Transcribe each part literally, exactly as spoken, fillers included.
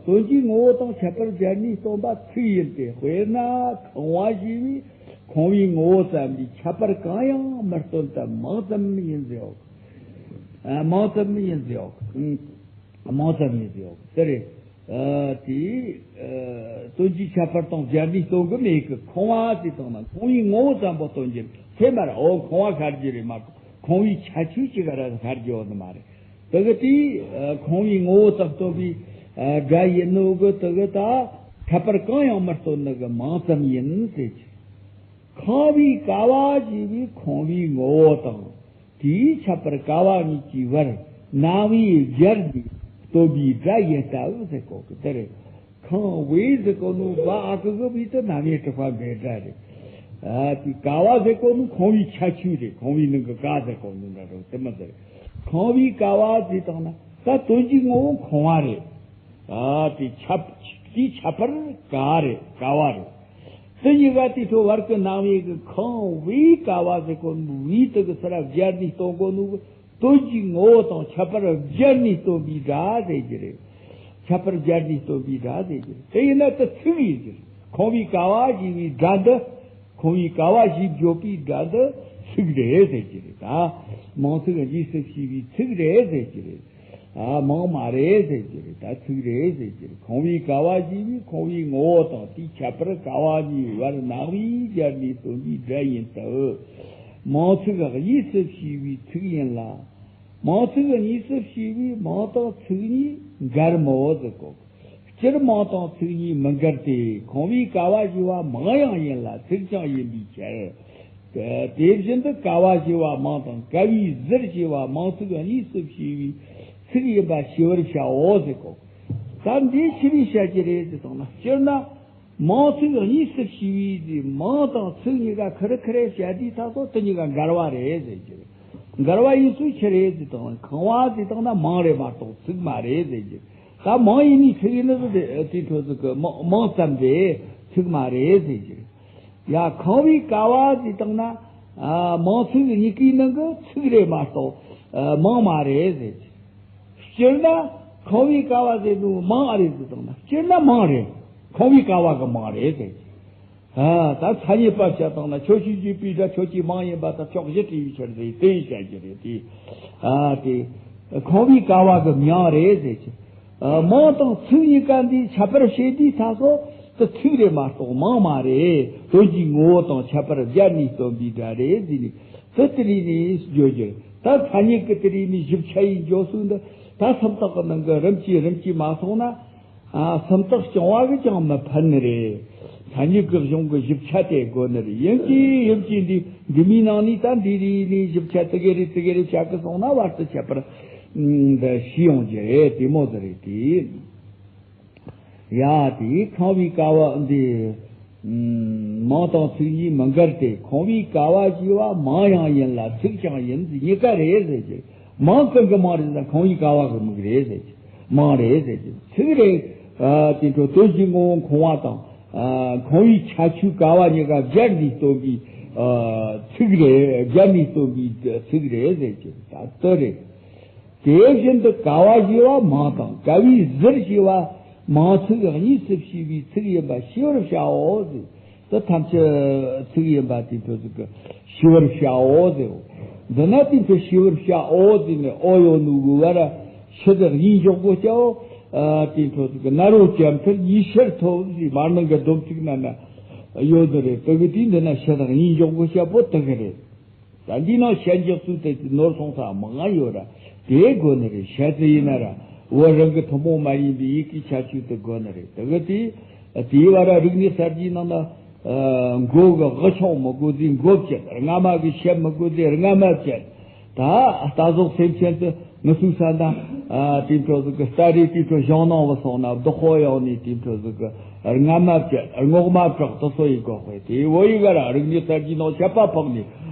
དོན་གྱི་ངོ་བོ་དང་ཁྱད་པར་སྦྱར་ནས་སྟོན་པ་ཚིག་ཡིན་ཏེ། དཔེར་ན་ཁང་བ་ཞེས་པའི་ཁང་བའི་ངོ་བོ་ཙམ་གྱིས་ཁྱད་པར་གང་ཡང་མི་སྟོན་ཏེ། མིང་ཙམ་ཡིན་ཟེར་བ། ཨ། མིང་ཙམ་ཡིན་ཟེར་བ། ཨ། མིང་ཙམ་ཡིན་ཟེར་བ་དེ་རེད། ཨ། དེ། ཨ། དོན་གྱི་ཁྱད་པར་དང་སྦྱར་ནས་སྟོན་གྱི་མེད་གི། ཁང་བ་ཟེར་བཏང་ན་ཁང་བའི་ངོ་བོ་ཙམ་པོ་སྟོན་གྱི་རེད། དེ་མ་རེད། འོ། ཁང་བ་ཤར་གྱི་རེད་མ་གཏོགས་ཁང་བའི་ཁྱད་ཆོས་ཅིག་ག་ར་ཤར་གྱི་ཡོད་ནི་མ་རེད། དེ་གི་དེ། ཨ། ཁང་བའི་ངོ་བོ་ཙམ་སྟོན་པའི། ཨ། སྒྲ་ཡིན་ནོ་གི། དེ་གི་ད་ཁྱད་པར་གང་ཡང་མི་སྟོན་ནི་གི་མིང་ཙམ་ཡིན་ཟེར་གྱི། ཁང་བའི་ཀ་བ་ཞེས་པའི་ཁང་བའི་ངོ་བོ་དང་། དེའི་ཁྱད་པར་ཀ་བ་གཉིས་ཀྱི་བར་རྣམ་དབྱེ་སྦྱར་ནས་སྟོན་པའི་སྒྲ་ཡིན་སྟབས་ཟེར་གོ་གི། དེ་རེད། ཁང་བའི་ཟེར་གོ་ནོ་བ་ཨ་གི་གི་བའི་དེ་རྣམ་དབྱེ་དྲུག་པ་འབྲེལ་སྒྲ་རེད། ཨ། དེ་ཀ་བ་ཟེར་གོ་ནོ་ཁང་བའི་ཁྱད་ཆོས་རེད། ཁང་བའི་ནང་གི་ཀ་ཟེར་གོ་ནོ་འདྲ་རེད། དེ་མི་ཟེར། ཁང་བའི་ཀ་བ་ཟེར་བཏང་ན་ད་དོན་གྱི་ངོ་བོ་ཁང་བ་རེད། ཨ། དེ་ཁྱད། དེའི་ཁྱད་པར་ཀ་རེད། ཀ་བ་རེད། དེ་གཉིས་ཀ་དེ་ཚོ་བར་གྱི་རྣམ་དབྱེ་གི་ཁང་བའི་ཀ་བ་ཟེར་གོ་ནོ་བའི་དེ་གི་སུ་ར་སྦྱར་ནས་སྟོན་གོ་ནོ་གི་དོན་གྱི་ངོ་བོ་དང་ཁྱད་པར་སྦྱར་ནས་སྟོན་པའི་སྒྲ་ཟེར་གྱི་རེད། ཁྱད་པར་སྦྱར་ནས་སྟོན་པའི་སྒྲ་ཟེར་གྱི་རེད། དེ་ཡིན་ན་དེ་ཚིག་ཡིན་གྱི་རེད། ཁང་བའི་ཀ་བ་ཞེས་པའི་སྒྲ་འདི། ཁང་བའི་ཀ་བ་ཞེས་བརྗོད་པའི་སྒྲ་འདི་ཚིག་རེད་ཟེར་གྱི་རེད། ད་མིང་ཚིག་གཉིས་སུ་ཕྱེ་བའི་ཚིག་རེད་ཟེར་གྱི་རེད། ཨ། མིང་མ་རེད་ཟེར་གྱི་རེད། ད་ཚིག་རེད་ཟེར་གྱི་རེད། ཁང་བའི་ཀ་བ་ཞེས་པའི་ཁང་བའི་ངོ་བོ་དང་དེའི་ཁྱད་པར་ཀ་བ་གཉིས་བར་རྣམ་དབྱེ་སྦྱར་ནས་སྟོན་པའི་སྒྲ་ཡིན་སྟབས། མིང་ཚིག་གཉིས་སུ་ཕྱེ་བའི་ཚིག་ཡིན་ལ། མིང་ཚིག་གཉིས་སུ་ཕྱེ་བའི་མིང་དང་ཚིག་གཉིས་འགལ་མོད་ཟེར་གོ། སྤྱིར་མིང་དང་ཚིག་གཉིས་མི་འགལ་ཏེ། ཁང་བའི་ཀ་བ་ཞེས་པ་མིང་ཡང་ཡིན་ལ་ཚིག་ཀྱང་ཡིན་པའི་ཕྱིར། དེ་བཞིན་དུ་ཀ་བ་ཞེས་པ་མིང་དང་ཀ་བའི་ཟུར་ཞེས་པ་མིང་ཚིག་གཉིས་སུ་ཕྱེ་བའི་ཚིག་ཡིན་པ་ཤེས་པར་བྱའོ་ཟེར་གོ། ད་འདི་ཆི་ནས་བཤད་ཀྱི་རེད་ཟེར་བཏང་ན། སྤྱིར་ན། མིང་ཚིག་གཉིས་སུ་ཕྱེ་བའི་དེ་མིང་དང་ཚིག་གཉིས་ཀ་ཁེར་ཁེར་བཤད་དུས་ད་སོ་དེ་གཉིས་ཀ་འགལ་བ་རེད་ཟེར་གྱི་རེད། འགལ་བ་ཡིན་ཚུལ་ཆི་རེད་ཟེར་བཏང་ན། ཁང་བ་ཟེར་བཏང་ན་མིང་རེད་མ་གཏོགས་ཚིག་མ་རེད་ཟེར་གྱི་རེད། ད་མིང་ཡིན་ནི་ཚིག་ཡིན་ནི་དེ་དེ་འཕྲོ་ཚིག་གི་མིང་མིང་ཙམ་རེད། ཚིག་མ་རེད་ཟེར་གྱི་རེད། ཡ། ཁང་བའི་ཀ་བ་ཟེར་བཏང་ན། ཨ། མིང་ཚིག་གཉིས་ཀའི་ནང་གི་ཚིག་རེད་མ་གཏོགས། ཨ། མིང་མ་རེད་ཟེར་གྱི་རེད། སྤྱིར་ན་ཁང་བའི་ཀ་བ་ཟེར་ནོ་མིང་ཨ་རེད་ཟེར་བཏང་ན། སྤྱིར་ན་མིང་རེད། ཁང་བའི་ཀ་བ་གི་མིང་རེད་ཟེར་གྱི། ཨ། ད་མཚན་ཉིད་པ་བཤད་བཏང་ན། ཁྱོད་ཀྱིས་བརྗོད་པའི་སྒྲ་ཁྱོད་ཀྱི་མིང་ཡིན་པ་དང་ཕྱོགས་བཞི་བྲིས་པའི་ཕྱིར་ཟེར་དེ་བཤད་རྒྱུ་རེད་དེ། ཨ། དེ་ཁང་བའི་ཀ་བ་གི་མིང་རེད་ཟེར་གྱི། ཨ། མིང་དང་ཚིག་གཉིས་ཀ་འདིའི་ཁྱད་པར་བཤད་དུས་ད་སོ་དེ་ཚིག་རེད་མ་གཏོགས་མིང་མ་རེད། དོན་གྱི་ངོ་བོ་དང་ཁྱད་པར་སྦྱར་ནས་སྟོན་པའི་སྒྲ་རེད་ཟེར་ནས། དེ་དེ་རིགས་ནས་བརྗོད་རྒྱུ་རེད། ད་མཚན་ཉིད་ཀྱི་དེ་རིགས་ནས་ཞིབ་ཆ་ཡིན་འཇོག་ཚུལ་འདི་ད་སུམ་རྟགས་ཀྱི་ནང་གི་རིམ་གྱིས་རིམ་གྱིས་མ་སོང་ན། ཨ། སུམ་རྟགས་རྐྱང་བ་གིས་ཀྱང་མི་ཕན་ནི་རེད། མཚན་ཉིད་ཀྱི་གཞུང་གི་ཞིབ་ཆ་དེ་དགོས་ནི་རེད། ཡིན་གྱི་ཡིན་གྱི་འདི་འདི་མིའི་ནང་ནས་ད་འདི་རིགས་ནས་ཞིབ་ཆ་དེ་ག་རེ་དེ་ག་རེ་བྱ་གི་སོང་ན་བར་དུ་ཁྱད་པར་འདི་ཤེས་ཡོང་རྒྱུ་རེད། དེ་མོ་ཟིག་རེད་དེ། ཡ། དེ་ཁང་བའི་ཀ་བ་འདི། ཨ། མིང་དང་ཚིག་གཉིས་མི་འགལ་ཏེ། ཁང་བའི་ཀ་བ་ཞེས་པ་མིང་ཡང་ཡིན་ལ་ཚིག་ཀྱང་ཡིན་ཟེར། གཉིས་ཀ་རེད་ཟེར་གྱི། མིང་གང་གི་མིང་རེད་ཟེར་ན་ཁང་བའི་ཀ་བ་གི་མིང་རེད་ཟེར་གྱི། མིང་རེད་ཟེར་གྱི། ཚིག་རེད། ཨ། དེ་འཕྲོ་དོན་གྱི་ངོ་བོ་ཁང་བ་དང་། ཨ། ཁང་བའི་ཁྱད་ཆོས་ཀ་བ་གཉིས་ཀ་སྦྱར་ནས་སྟོན་པའི། ཨ། ཚིག་རེད། སྦྱར་ནས་སྟོན་པའི་ཚིག་རེད་ཟེར་གྱི། ད་དེ་རེད། དེ་བཞིན་དུ་ཀ་བ་ཞེས་པ་མིང་དང་ཀ་བའི་ཟུར་ཞེས་པ་མིང་ཚིག་གཉིས་སུ་ཕྱེ་བའི་ཚིག་ཡིན་པ་ཤེས་པར་བྱའོ་ཟེར། དེ་ཐམས་ཅད་ཚིག་ཡིན་པ་དེ་འཕྲོ་ཚིག་གི་ཤེས་པར་བྱའོ་ཟེར། འདི་ན་དེ་འཕྲོ་ཤེས་པར་བྱའོ་ཟེར་ནས་ཨོ་ཡོད་ནོ་གི་བར་ཤི་དེ་གཉིས་འཇོག་དགོས་བྱའོ། ཨ། དེ་འཕྲོ་ཚིག་གི་ན་རོ་ཅན་མཐར་ཉིད་ཕྱིར་ཐོབ་ཟེར་མར་ནང་གི་སྡོམ་ཚིག་ན་ན་ཡོད་ནི་རེད། དེ་གི་དེ་འདི་ན་ཤི་དེ་གཉིས་འཇོག་དགོས་བྱ་པོ་དེ་གི་རེད། ད་འདི་ནང་ཞལ་འཇགས་སུ་དེ་ནོར་སོང་ས་མང་ང་ཡོད་ར། དེ་དགོས་ནི་རེད། ཞལ་ཙི་ཡིན་ན་ར་བོད་རང་གི་ཐུན་མོང་མ་ཡིན་པའི་ཡི་གེའི་ཁྱད་ཆོས་དེ་དགོས་ནི་རེད། དེ་གི་དེ་དེའི་བར་རིག་གནས་གསར་བརྗེའི་ནང་ན། ཨ། མགོ་གི་དབུ་ཆུང་མི་དགོས་ཟེར་མགོ་བཅད། རྔ་མ་གི་ཞབས་མི་དགོས་ཟེར་རྔ་མ་བཅད། ད་ལྟ་ཟོག་སེམས་ཅན་དུ་ངུ་ཚུགས་ས་འདྲ། ཨ། དེ་འཕྲོ་ཟིག་གི་སྟ་རེ་དེ་འཕྲོ་གཞུང་ནང་བུད་སོང་ན་བདག་པོ་ཡོང་ནས་དེ་འཕྲོ་ཟིག་གི་རྔ་མ་བཅད། རྔོག་མ་བྲག་དེ་སོ་ཡི་གོ་དཔེ་དེ་བོད་ཡིག་ག་ར་རིག་གནས་གསར་བརྗེའི་ནང་ཆད་པ་ཕོག་ནས་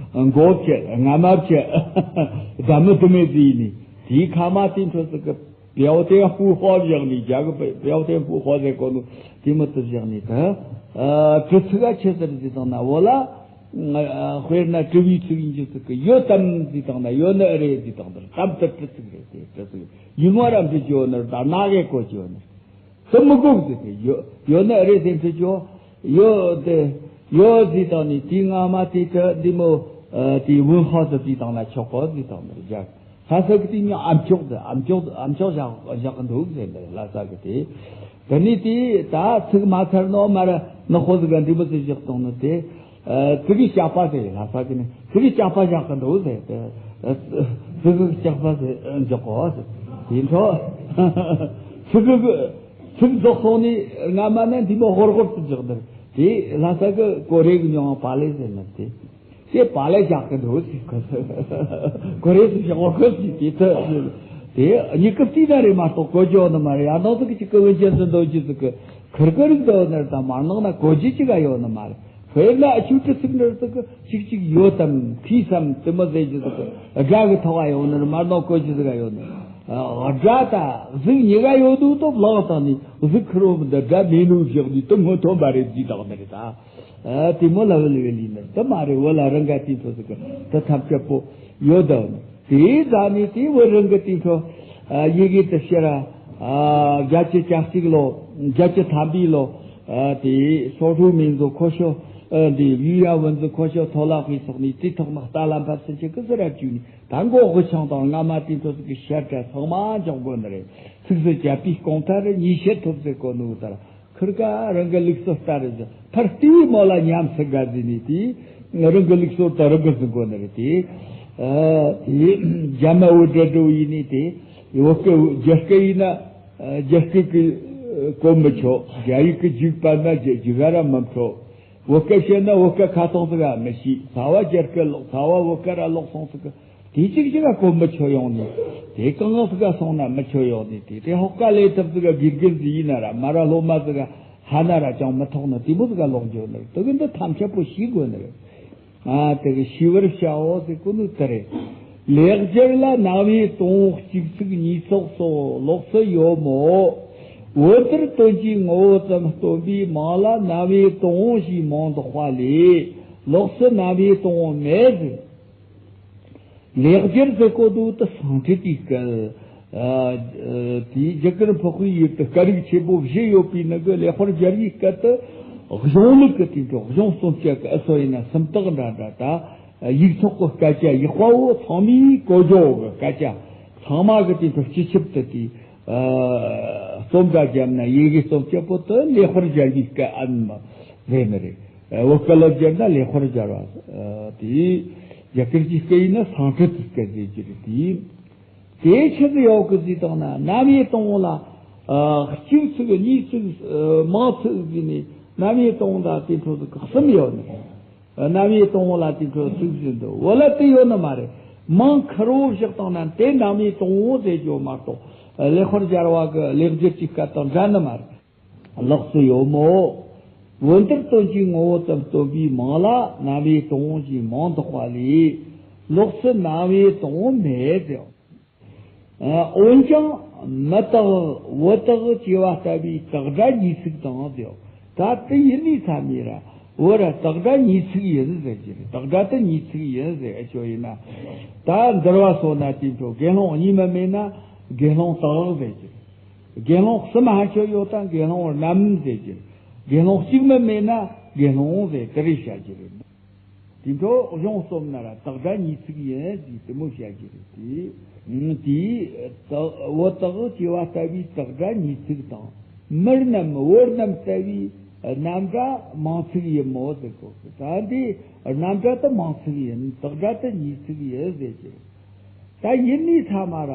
མགོ་བཅད། རྔ་མ་བཅད། ཟླ་མི་དུ་མེད་ཟིག་ནས་དེའི་ཁ་མ་དེ་འཕྲོ་ཟིག་གི་པེའོ་ཏེ་ཧྥུ་ཧོ་བཞག་ནས། རྒྱ་གི་པེའོ་ཏེ་ཧྥུ་ཧོ་ཟེར་གོ་ནོ་དེ་མོ་དེ་བཞག་ནས། ད་དྲི་ཚིག་ག་ཆི་ཟེར་ཟེར་བཏང་ན། འོ་ལ། དཔེར་ན་དྲི་བའི་ཚིག་ཡིན་གྱི་ཚིག་གི་ཡོད་དམ་ཟེར་བཏང་ན་ཡོད་ནི་ཨེ་རེད་ཟེར་བཏང་ན། དམ་དེ་དྲི་ཚིག་རེད། དེ་དྲི་ཚིག་ཡིན་ནོ་ར་འབྲི་རྒྱུ་ཡོད་ནི་རེད། ད་ན་གེ་གོ་རྒྱུ་ཡོད་ནི་རེད། དེ་མི་དགོས་ཟེར་ཏེ་ཡོད་ཡོད་ནི་རེད་ཟེར་འཕྲོད་ཆོག་ཡོད་དེ་ཡོད་ཟེར་དང་ནི་དེའི་སྔ་མ་དེ་དུ་འདི་མོ་དེའི་ཝུན་ཧའོ་ཟེར་དེ་དང་ན་ཆོག་གོ་ཟེར་དང་ནི་རྒྱག་ལྷ་ས་གི་དེ་ཉོ་ཨམ་ཅོག་དེ་ཨམ་ཅོག་ཨམ་ཅོག་བཞག་བཞག་གི་འདུག་ཟེར་ནི་ལྷ་ས་གི་དེ། དེ་ནི་དེ་ད་ཚིག་མ་ཚར་ནོ་མ་ར་ནི་ཧོ་ཟི་ག་འདི་མོ་ཟེར་བཞག་དང་ནི་དེ། ཨ། ཙི་གུ་ཞགས་པ་ཟེར་ལྷ་ས་གི་ནི་ཙི་གུ་ཞགས་པ་བཞག་གི་འདུག་ཟེར་ཏེ། ཨ། ཙི་གུ་ཞགས་པ་ཟེར་འཇོག་གོ་ཟེར། དེ་འཕྲོ་ཙི་གུ་ཚིག་རྫོགས་སོང་ནི་སྔ་མ་ནི་འདི་མོ་ཧོར་ཧོར་དུ་འཇོག་ནི་དེ་ལྷ་ས་གི་གོ་རེ་གི་མྱོང་བ་ལེ་ཟེར་ནི་དེ། དེ་བག་ལེབ་བཞག་གི་འདུག་ཟེར་གོ་ཟེར། གོ་རེ་སུ་བཞག་གོ་ཟེར་དེ་ཐོས་ཟེར། དེ་གཉིས་ཀ་བལྟས་ན་རེད་མ་གཏོགས་གོ་རྒྱུ་ཡོད་ནི་མ་རེད། ཡང་ནང་ཟིག་གི་ཅིག་གི་བོན་ཅན་ཟིན་འདོད་རྒྱུ་ཟིག་གི་ཁིར་གི་རིགས་འདོད་ནི་རེད། ད་མར་ནང་ན་གོ་རྒྱུ་ཅིག་ག་ཡོད་ནི་མ་རེད། དཔེར་ན་ཨ་ཆུ་ཏི་ཚིག་འདིར་ཟིག་གི་ཅིག་ཅིག་ཡོད་དམ་ཐིས་སམ་དེ་མོ་ཟེར་རྒྱུ་ཟིག་གི་སྒྲ་གི་ཐོག་ག་ཡོད་ནི་རེད། མར་ནང་གོ་རྒྱུ་ཟིག་ག་ཡོད་ནི་རེད། སྒྲ་དང་གཟུགས་གཉིས་ཀ་ཡོད་འདུག་སྟོབས་ལངས་བཏང་ནི་གཟུགས་ཁིར་བོ་འདི་སྒྲ་མེད་ནོ་བཞག་ནི་དེ་སྔོན་ཐོན་པ་རེད་ཟེར་དང་ནི་རེད་ད། ཨ། དེ་མོ་ལ་ཝེ་ལི་ཝེ་ལི་ནི་དེ་མ་རེད། འོ་ལ་རང་ག་དེ་ཚོ་ཟིག་གི་དེ་ཐམས་ཅད་པོ་ཡོད་དོ། དེའི་རྩ་ནས་དེ་བོད་རང་གི་དེ་ཚོ། ཨ། ཡི་གེ་དེ་ཕྱིར། ཨ། བརྒྱད་ཅུ་གྱ་གཅིག་ལོ། བརྒྱད་ཅུ་ཐམ་པའི་ལོ། ཨ། དེ་སོ་ཧྲུའུ་མིན་ཛོ་ཁོ་ཤོ། ཨ། འདི་ཡུལ་ཡ་ཝུན་ཛོ་ཁོ་ཤོ་ཐོ་ལ་ཧུའི་སོགས་ནས་དེ་ཐོག་ནས་རྟ་ལམ་ཕབ་ཟིན་ཆེ་གི་ཟི་ར་བཅུག་ནས་ད་མགོ་དབུ་ཆང་དང་རྔ་མ་དེ་ཚོ་ཟིག་གི་ཤར་གྲ་ཚང་མ་འཇོག་དགོས་ནི་རེད། ཚིགས་སུ་བཅད་པའི་རྐང་མཐར་ཉིས་བཤད་ཐོབ་ཟེར་གོ་ནོ་ལྟར། ཁིར་ཀ་རང་གི་ལུགས་སྲོལ་ལྟར་རེད། ཕར་ལྟེ་བའི་མོ་ལ་ཉམས་སུ་དགའ་ཟིན་ནས་དེ། རང་གི་ལུགས་སྲོལ་དུ་རང་གི་ཟིན་གོ་ནི་རེད་དེ། ཨ། དེ་རྒྱ་མ་བོད་འདྲ་འགྲོ་ཡིན་ནི་དེ། བོད་སྐད་རྒྱ་སྐད་ཡིན་ན་རྒྱ་སྐད་ཀྱི་གོ་མི་ཆོད། རྒྱ་ཡིག་གི་རྒྱུག་པ་ན་རྒྱ་རྒྱུག་ག་ར་མི་འཕྲོད། བོད་སྐད་བཤད་ན་བོད་སྐད་ཁ་ཐོག་ཟིག་ག་མི་ཤེས། ཚ་བ་རྒྱ་སྐད་ལོག་ཚ་བ་བོད་སྐད་ར་ལོག་སོང་ཟིག་གི་དེ་གཅིག་གཅིག་ག་གོ་མི་ཆོད་ཡོང་ནི། དེ་གང་ཟིག་ག་སོང་ན་མི་ཆོད་ཡོང་ནི། དེ་དེ་ཧོ་ཀ་ལས་ཐབས་ཟིག་ག་དགེ་རྒན་ཟིག་ཡིན་ན་ར་མ་ར་སློབ་མ་ཟིག་ག་ཧ་ན་ར་ཅང་མི་ཐོགས་ནི་དེ་མོ་ཟིག་ག་ལོག་འགྱོ་ནི། དེ་གི་འདི་ཐམས་ཅད་པོ་ཤེས་དགོས་ནི། ཨ། དེ་གི་ཤེས་པར་བྱའོ་ཟེར་གོ་ནོ་དེ་རེད། ལེགས་སྦྱར་ལ་རྣ་བའི་དང་པོ་གཅིག་ཚིག་གཉིས་ཚོགས་སོགས་ལོགས་སུ་ཡོད་མོད། བོད་ལྟར་དོན་གྱི་ངོ་བོ་ཙམ་སྟོན་པའི་མིང་ལ་རྣ་བའི་དང་པོ་ཞེས་མིང་འདོགས་པ་ལས་ལོགས་སུ་རྣ་བའི་དང་པོ་མེད་ཟེར། ལེགས་སྦྱར་ཟེར་གོ་དུ་དུ་སང་ཁྲི་དེའི་སྐད། ཨ། དེའི་རྒྱ་གར་འཕགས་པའི་ཡུལ་དུ་སྐད་རིགས་ཆེན་པོ་བཞི་ཡོད་པའི་ནང་གི་ལེགས་པར་སྦྱར་བའི་སྐད་དུ་གཞུང་ལུགས་ཀྱི་དེ་འཕྲོ་གཞུང་རྩོམ་བྱེད་ཀྱི་ཨ་སོ་ཡིན་ན་སུམ་རྟགས་འདྲ་འདྲ་ད་ཡིག་ཐོག་གི་སྐད་ཆ་ཡག་པ་བོ་ཚང་མས་གོ་རྒྱུ་གི་སྐད་ཆ་ཚང་མ་གི་དེ་འཕྲོ་སྤྱི་ཁྱབ་ཏུ་དེ། ཨ། རྩོམ་འདྲ་བརྒྱབ་ན་ཡི་གེ་རྩོམ་བྱེད་པོ་དུ་ལེགས་པར་སྦྱར་བའི་སྐད་ཨན་མ་རེད་ནི་རེད། བོད་སྐད་ལ་སྦྱར་ན་ལེགས་པར་སྦྱར་བ། ཨ། དེ་རྒྱ་གར་གྱི་སྐད་ཡིན་ན་སང་ཁྲི་དེའི་སྐད་ཟེར་གྱི་རེད་དེ། དེའི་ཕྱིར་དུ་ཡོད་གི་ཟེར་དང་ན་རྣ་བའི་དང་པོ་ལ། ཨ། གཅིག་ཚིག་གཉིས་ཚིག་ཨ། མང་ཚིག་ཟེར་ནས་རྣ་བའི་དང་པོ་ལ་དེ་འཕྲོ་ཚིག་གསུམ་ཡོད་ནི། རྣ་བའི་དང་པོ་ལ་དེ་འཕྲོ་ཚིག་ཟེར་འདུག་འོ་ལ་དེ་ཡོད་ནི་མ་རེད། མིང་ཁེར་བོ་བཞག་བཏང་ན་དེ་རྣ་བའི་དང་པོ་ཟེར་རྒྱུ་མ་གཏོགས་ལེགས་པར་སྦྱར་བ་གི་ལེགས་སྦྱར་གྱི་སྐད་དང་འདྲ་ནི་མ་རེད། ལོགས་སུ་ཡོད་མོད། བོད་ལྟར་དོན་གྱི་ངོ་བོ་ཙམ་སྟོན་པའི་མིང་ལ་རྣ་བའི་དང་པོ་ཞེས་མིང་འདོགས་པ་ལས་ལོགས་སུ་རྣ་བའི་དང་པོ་མེད་ཟེར། འོན་ཀྱང་མི་དག་བུ་དག་བཅས་པ་ལྟ་བུའི་དག་སྒྲ་གཉིས་ཚིག་དང་ཟེར། ད་དེ་ཡིན་ནི་ཚ་མི་ར་བུ་ར་དག་སྒྲ་གཉིས་ཚིག་ཡིན་ཟེར་གྱི་རེད། དག་སྒྲ་དེ་གཉིས་ཚིག་ཡིན་ཟེར་ཨེ་ཆོ་ཡིན་ན། ད་འདུལ་བ་སོགས་ན་དེ་འཕྲོ་དགེ་སློང་གཉིས་མ་མེད་ན་དགེ་སློང་དག་ཟེར་གྱི་རེད། དགེ་སློང་གསུམ་ཧ་ཆོ་ཡོད་དང་དགེ་སློང་རྣམས་ཟེར་གྱི་རེད། དགེ་སློང་གཅིག་མ་མེད་ན་དགེ་སློང་ཟེར་དེ་རེད་བཤད་ཀྱི་རེད། དེ་འཕྲོ་གཞུང་རྩོམ་ན་ར་དག་སྒྲ་གཉིས་ཚིག་ཡིན་ཟེར་དེ་མོ་བཤད་ཀྱི་རེད་དེ། དེའི་བུ་དག་བཅས་པ་ལྟ་བུའི་དག་སྒྲ་གཉིས་ཚིག་དང་། མི་རྣམས་བུ་རྣམས་ལྟ་བུའི་རྣམ་སྒྲ་མང་ཚིག་ཡིན་མོད་ཟེར་གོ། ད་འདི་རྣམ་སྒྲ་དེ་མང་ཚིག་ཡིན། དག་སྒྲ་དེ་གཉིས་ཚིག་ཡིན་ཟེར་གྱི་རེད། ད་ཡིན་ནི་ཚ་མ་ར།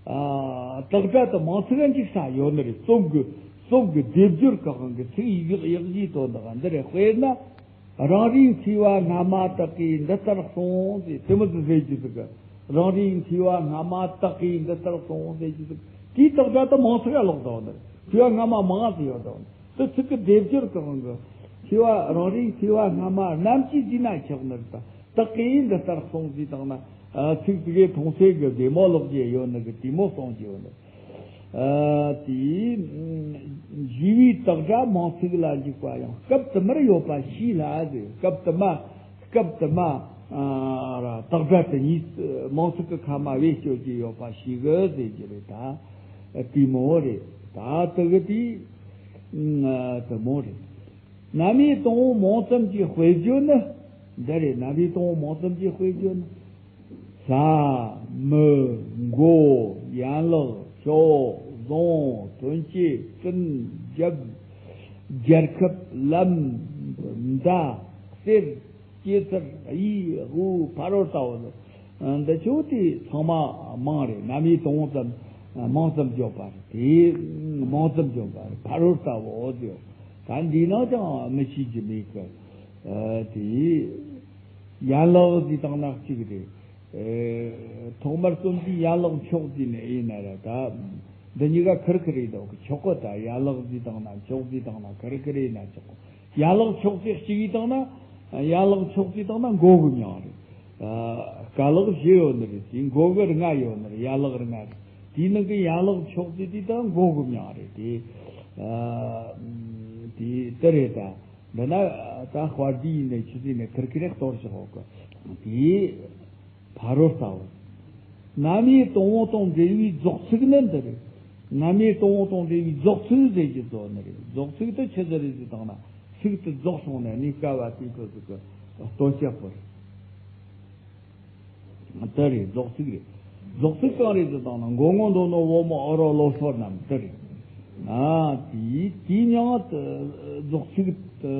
ཨ། དག་སྒྲ་དེ་མང་ཚིག་ག་འཇིག་ས་ཡོད་ནི་རེད། རྩོམ་གི་རྩོམ་གི་སྡེབ་སྦྱོར་གི་དབང་གིས་ཚིག་ཡག་ཡག་ཅིག་དོན་དག་འདི་རེད། དཔེར་ན། རང་རིག་མཁས་པ་སྔ་མ་དག་གིས་འདི་ལྟར་གསུངས་ཟེར་དེ་མོ་ཟིག་ཟེར་རྒྱུ་ཟིག་གི། རང་རིག་མཁས་པ་སྔ་མ་དག་གིས་འདི་ལྟར་གསུངས་ཟེར་རྒྱུ་ཟིག་དེའི་དག་སྒྲ་དེ་མང་ཚིག་ག་ལོག་དང་ནི། མཁས་པ་སྔ་མ་མང་ཟིག་ཡོད་དང་ནི། དེ་ཚིག་གི་སྡེབ་སྦྱོར་གི་དབང་གིས་མཁས་པ་རང་རིག་མཁས་པ་སྔ་མ་རྣམས་ཀྱིས་བགྱིས་ན་ཆོག་ནི་རེད། ད་དག་གིས་འདི་ལྟར་གསུངས་ཟེར་དང་ན། ཨ། ཚིག་ཙི་གེ་མཐོང་ཚད་གི་བདེ་མོ་ལོག་རྒྱུ་ཡོད་ནི་གི་དེ་མོ་གསུང་རྒྱུ་ཡོད་ནི། ཨ། དེའི་ཞི་བའི་དག་སྒྲ་མང་ཚིག་ལ་འཇུག་པ་ཡང་སྐབས་དུ་མར་ཡོད་པ་ཤེས་སླ་ཟེར། སྐབས་དུ་མ་སྐབས་དུ་མ་ཨ་ར་དག་སྒྲ་དེ་གཉིས་མང་ཚིག་གི་ཁ་མ་བེད་སྤྱོད་ཀྱི་ཡོད་པ་ཤེས་གི་ཟེར་གྱི་རེད། ད་དེ་མོ་རེད། ད་དེ་གི་དེ། དེ་མོ་རེད། རྣམ་དབྱེ་དང་པོ་མང་ཙམ་གྱིས་དཔེ་བརྗོད་ནི། འདི་རེད། རྣམ་དབྱེ་དང་པོ་མང་ཙམ་གྱིས་དཔེ་བརྗོད་ནི། ཟ། མི། མགོ། ཡན་ལག་ཕྱོགས། བཟང་། ཐོན་སྐྱེད། སྤྲིན། རྒྱབ། རྒྱལ་ཁབ། ལམ། མདའ། གསེར། སྐྱེད་ཚལ། གཡས། དབུ། ཕ་རོལ་ལྟ་བུ། འདི་ཆོ་དེ་ཚང་མ་མང་རེད། རྣམ་དབྱེ་དང་པོ་ཙམ་མང་ཙམ་བརྗོད་པ་རེད། དེ་མང་ཙམ་བརྗོད་པ་རེད། ཕ་རོལ་ལྟ་བུ་ཟེར། ད་འདི་ནང་ཀྱང་མི་ཤེས་རྒྱུ་མེད་གི། དེ་ཡན་ལག་ཟེར་བཏང་ན་གཅིག་རེད། ཐོག་མར་རྩོམ་དུས་ཡན་ལག་མཆོག་ཟེར་ནས་ཡིན་ན་ར། ད་འདི་གཉིས་ཀ་ཁེར་ཁེར་རེད་འདུག་གི། ཆོག་གི། ད་ཡན་ལག་ཟེར་བཏང་ན་མཆོག་ཟེར་བཏང་ན་ཁེར་ཁེར་ཡིན་ན་ཆོག་གི། ཡན་ལག་མཆོག་ཟེར་གཅིག་ཡིན་བཏང་ན། ཡན་ལག་མཆོག་ཟེར་བཏང་ན་མགོ་གི་མིང་རེད། ཨ། རྐང་ལག་བཞི་ཡོད་ནི་རེད། དེ་མགོ་གི་ལྔ་ཡོད་ནི་རེད། ཡན་ལག་ལྔ་རེད། དེའི་ནང་གི་ཡན་ལག་མཆོག་ཟེར་དེ་ད་མགོ་གི་མིང་རེད། དེ། ཨ། དེ་དེ་རེད་ད། འདི་ན་ད་དཔལ་ལྡན་ཡིན་ནས་ཆུ་ཚན་ནས་ཁེར་ཁེར་གཏོར་བཞག་གི། དེ་ཕ་རོལ་ལྟ་བུ། རྣམ་དབྱེ་དང་པོ་དང་འབྲེལ་བའི་རྫོགས་ཚིག་ནི་འདི་རེད། རྣམ་དབྱེ་དང་པོ་དང་འབྲེལ་བའི་རྫོགས་ཚིག་ཟེར་གྱི་བཟོ་ནི་རེད། རྫོགས་ཚིག་དེ་ཆི་ཟིག་རེད་ཟེར་བཏང་ན། ཚིག་དེ་རྫོགས་སོང་ནས་གནས་སྐབས་བ་དེའི་ཁོ་ཟིག་གི་སྟོན་བྱེད་པོ་རེད། དེ་རེད། རྫོགས་ཚིག་རེད། རྫོགས་ཚིག་གང་རེད་ཟེར་བཏང་ན། མགོ་སྔོ་མདོག་ནག་འོལ་མོ་ཨོ་རོག་ལོ་སོར་རྣམས་དེ་རེད། ཨ། དེའི་དེའི་མིང་དེ་རྫོགས་ཚིག་དེ་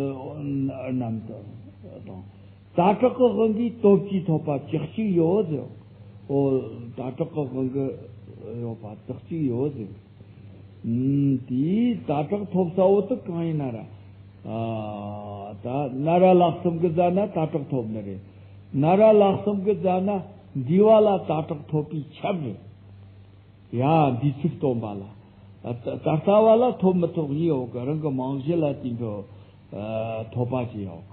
རྣམས་དེ་དང་། ཛ་དྲག་གི་དབང་གིས་སྟོབས་ཀྱིས་ཐོབ་པ་བཅུ་གཅིག་ཡོད་ཟེར། ཨོ། ཛ་དྲག་གི་དབང་གིས་ཡོད་པ་བཅུ་གཅིག་ཡོད་ཟེར། ཨུམ། དེའི་ཛ་དྲག་ཐོབ་ས་བོ་དེ་གང་ཡིན་ན་ར། ཨ། ད་ན་ར་ལྷག་བསམ་གི་ཛ་ན་ཛ་དྲག་ཐོབ་ནི་རེད། ན་ར་ལྷག་བསམ་གི་ཛ་ན་འདུས་པ་ལ་ཛ་དྲག་ཐོབ་པའི་ཁྱབ་རེད། ཡ། འདུས་ཚིག་སྟོན་པ་ལ། ད་ད་ལྟ་བ་ལ་ཐོབ་མི་ཐོབ་གཉིས་ཡོད་གི། རང་གི་རྨང་གཞི་ལ་དེ་འདྲ་ཐོབ་པ་ཞིག་ཡོད་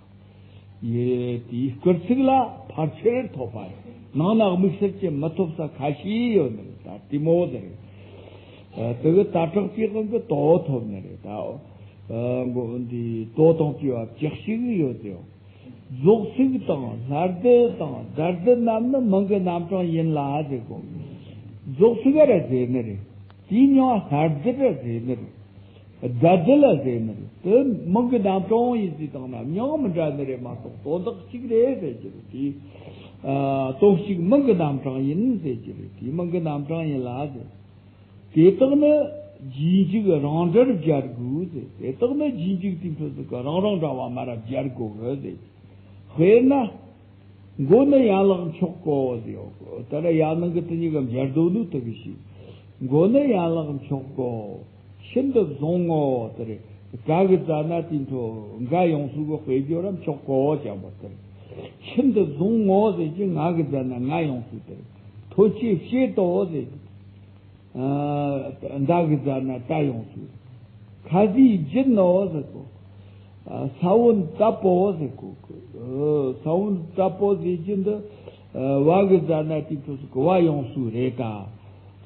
གི། ཡེ། དེའི་སྐུལ་ཚིག་ལ་ཕལ་ཆེར་ཐོབ་པ་རེད། ནང་ན་དམིགས་བསལ་གྱི་མི་ཐོབ་ས་ཁ་ཤས་ཡོད་ནི་རེད། ད་དེ་མོ་ཟེར་རེད། དེ་གི་ཛ་དྲག་གི་དབང་གིས་དོ་ཐོབ་ནི་རེད། ད་འདི་དོ་དང་བཅས་པ་བཅུ་གཅིག་ཡོད་དེ། རྫོགས་ཚིག་དང་སླར་བསྡུ་དང་སྒྲ་བསྡུ་རྣམས་ནི་མིང་གི་རྣམ་གྲངས་ཡིན་ལ་ཟེར་གོ། རྫོགས་ཚིག་ར་ཟེར་ནི་རེད། དེའི་མིང་སླར་བསྡུ་ར་ཟེར་ནི་རེད། སྒྲ་བསྡུ་ལ་ཟེར་ནི་རེད། དེ་མིང་གི་རྣམ་གྲངས་ཡིན་ཟེར་བཏང་ན་མིང་མི་འདྲ་ནི་རེད་མ་གཏོགས་དོན་དག་གཅིག་རེད་ཟེར་གྱི་རེད། དེ། ཨ། དོན་གཅིག་མིང་གི་རྣམ་གྲངས་ཡིན་ཟེར་གྱི་རེད། དེ་མིང་གི་རྣམ་གྲངས་ཡིན་ལ་ཟེར། དེ་དག་ནི་རྗེས་འཇུག་རང་འདྲར་སྦྱར་དགོས་ཟེར། དེ་དག་ནི་རྗེས་འཇུག་དེ་ཚོ་ཟིག་གི་རང་རང་འདྲ་བ་མ་ར་སྦྱར་དགོས་གི་ཟེར། དཔེར་ན། མགོ་ནི་ཡན་ལག་མཆོག་གོ་ཟེར་ཡོད་གི། ད་ར་ཡང་ནང་གི་དེ་གཉིས་ཀ་སྦྱར་དོན་ནི་དེ་གི་ཞིག་མགོ་ནི་ཡན་ལག་མཆོག་གོ། ཤིན་ཏུ་བཟང་ངོ་། དེ་རེད། ག་གི་ཛ་ན་དེ་འཕྲོ་འགའ་ཡོང་སུ་གི་དཔེ་བརྗོད་ར་མཆོག་གོ་ཅན་པོ་དེ་རེད། ཤིན་ཏུ་བཟང་ངོ་ཟེར་གྱི་ང་གི་ཛ་ན་ང་ཡོང་སུ་དེ་རེད། ཐོན་སྐྱེད་བྱེད་དོ་ཟེར། ཨ། མདའ་གི་ཛ་ན་མདའ་ཡོང་སུ། ཁ་ཟས་བརྗིད་ནོ་ཟེར་གོ། ཨ། ས་བོན་བཏབ་པོ་ཟེར་གོ། ཨ། ས་བོན་བཏབ་པོ་ཟེར་གྱི་འདི། ཨ། བ་གི་ཛ་ན་དེ་འཕྲོ་སུ་གི་བ་ཡོང་སུ་རེད་ད།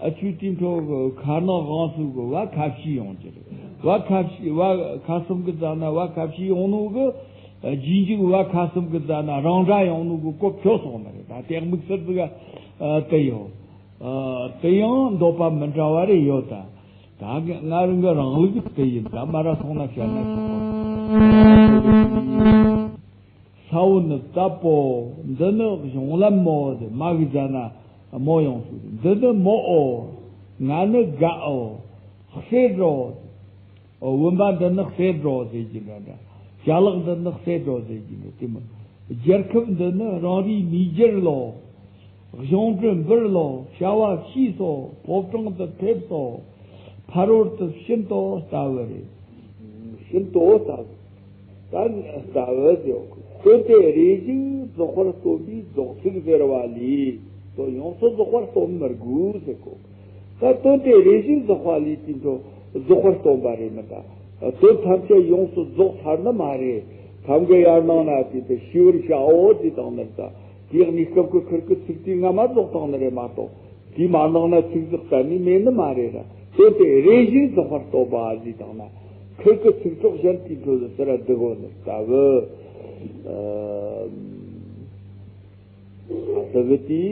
ཨ། ཆུ་དེ་འཕྲོ་གི་ཁ་ནང་དབང་སུ་གི་བ་ཁ་བྱིས་ཡོང་གི་རེད། བ་ཁ་བྱིས། བ་ཁ་གསུམ་གི་ཛ་ན་བ་ཁ་བྱིས་ཡོང་ནོ་གི། ཨ། རྗེས་འཇུག་བ་ཁ་གསུམ་གི་ཛ་ན་རང་འདྲ་ཡོང་ནོ་གི་གོ་ཁྱོད་སོང་ནི་རེད། ད་དེ་དམིགས་བསལ་ཟིག་ཨ། དེ་ཡོད། ཨ། དེ་ཡང་འདོད་པ་མི་འདྲ་བ་རེ་ཡོད་ད། ད་ང་རང་གི་རང་ལུགས་དེ་ཡིན། ད་མ་ར་སོང་ན་བཤད་ན་ཆོག་གོ། ས་བོན་བཏབ་པོ། འདི་ནི་གཞུང་ལམ་མོ་ཟེར། མ་གི་ཛ་ན་མོ་ཡོང་སུ། འདི་ནི་མོ་ཨོ། ང་ནི་དགའ་ཨོ། གསེར་རོ། ཨོ། བུམ་པ་འདི་ནི་གསེར་རོ་ཟེར་གྱི་འདྲ་འདྲ། ཅ་ལག་འདི་ནི་གསེར་རོ་ཟེར་གྱི་འདྲ། དེ་མོ། རྒྱལ་ཁབ་འདི་ནི་རང་རེའི་མི་རྒྱལ་ལོ། གཞུང་གྲུ་འབུར་ལོ། བྱ་བ་ཤེས་སོ། ཕོ་བྲང་དུ་ཕེབས་སོ། ཕ་རོལ་ཏུ་ཤིན་ཏུ་ལྟ་བུ་རེད། ཤིན་ཏུ་ལྟ་བུ། ད་ལྟ་བུ་ཟེར། དོན་དེ་རེ་ཞིག་རྫོགས་པར་སྟོན་པའི་རྫོགས་ཚིག་ཟེར་བ་ལས་དོན་ཡོངས་སུ་རྫོགས་པར་སྟོན་མི་དགོས་ཟེར་གོ། ད་དོན་དེ་རེ་ཞིག་རྫོགས་པ་ལས་དེ་འཕྲོ་རྫོགས་པར་སྟོན་པ་རེད་མི་ད། དོན་ཐམས་ཅད་ཡོངས་སུ་རྫོགས་ཚར་ནི་མ་རེད། ཐམ་ག་ཡར་ནང་ན་དེ་དེ་ཤི་བར་བྱའོ་ཟེར་བཏང་ནི་ད། དེའི་གནས་སྐབས་ཀྱི་ཁུར་གི་ཚིག་དེ་སྔ་མ་རྫོགས་བཏང་ནི་རེད་མ་གཏོགས། དེ་མ་ནང་ན་ཚིག་རྫོགས་གཏན་ནས་མེད་ནི་མ་རེད་ར། དོན་དེ་རེ་ཞིག་རྫོགས་པར་སྟོན་པ་ཟེར་བཏང་ན། ཁུར་གི་ཚིག་གྲོགས་གཞན་དེ་འཕྲོ་ཟེར་ར་འདི་གོ་ནི་ལྟ་བུ། ཨ། ཟེར་གི་དེ།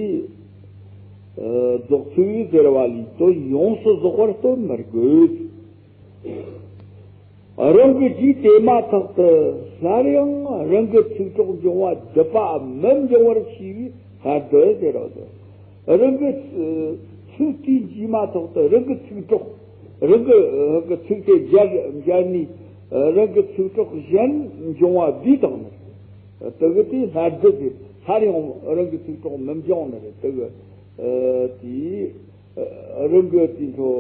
ཨ། རྫོགས་ཚིག་ཟེར་བ་ལས་དོན་ཡོངས་སུ་རྫོགས་པར་སྟོན་མི་དགོས། རང་གི་རྒྱུད་དེ་མ་ཐག་ཏུ་སླར་ཡང་རང་གི་ཚིག་གྲོགས་འབྱུང་བ་སྡུད་པའམ་མི་འབྱུང་བར་ཤེས་པའི་སླར་སྡུད་ཟེར་རོ། རང་གི་ཚིག་དེའི་རྒྱུད་མ་ཐག་ཏུ་རང་གི་ཚིག་གྲོགས། རང་གི་ཚིག་དེ་སྦྱར་སྦྱར་ནས་རང་གི་ཚིག་གྲོགས་གཞན་འབྱུང་བ་བསྡུས་བཏང་ནི། དེ་གི་དེ་སླར་སྡུད་དེ། སླར་ཡང་རང་གི་ཚིག་གྲོགས་མི་འབྱུང་ནི་རེད། དེ་གི་དེ། རང་གི་དེ་འཕྲོ་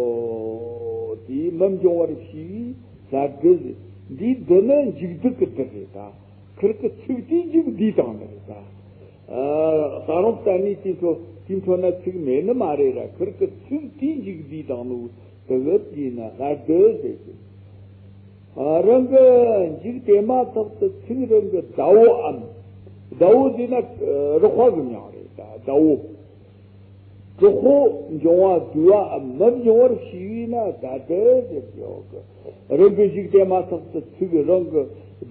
དེ་མི་འབྱུང་བར་ཤེས་པའི་སླར་སྡུད་ཟེར། འདིའི་སྡུད་ནི་མཇུག་སྡུད་ཀྱི་སྡུད་རེད་ད། ཁིར་གི་ཚིག་དེའི་མཇུག་བསྡུས་བཏང་ནི་རེད་ད། ད་རུང་བསྟན་ནས་དེ་འཕྲོ་དེ་འཕྲོ་ན་ཚིག་མེད་ནི་མ་རེད་ར། ཁིར་གི་ཚིག་དེའི་མཇུག་བསྡུས་བཏང་ནི་དེ་གི་དེ་ན་སླར་སྡུད་ཟེར་གི། རང་གི་མཇུག་དེ་མ་ཐག་ཏུ་ཚིག་རང་གི་ཟླ་བོའམ། ཟླ་བོ་ཟེར་ན་རེག་པ་གི་མྱིང་རེད་ད། ཟླ་བོ། གྲོགས་པོ་འབྱུང་བ་བསྡུ་བའམ་མི་འབྱུང་བར་ཤེས་པས་ན་སླར་སྡུད་ཟེར་གྱི་ཡོད་གི། རང་གི་མཇུག་དེ་མ་ཐག་ཏུ་ཚིག་རང་གི་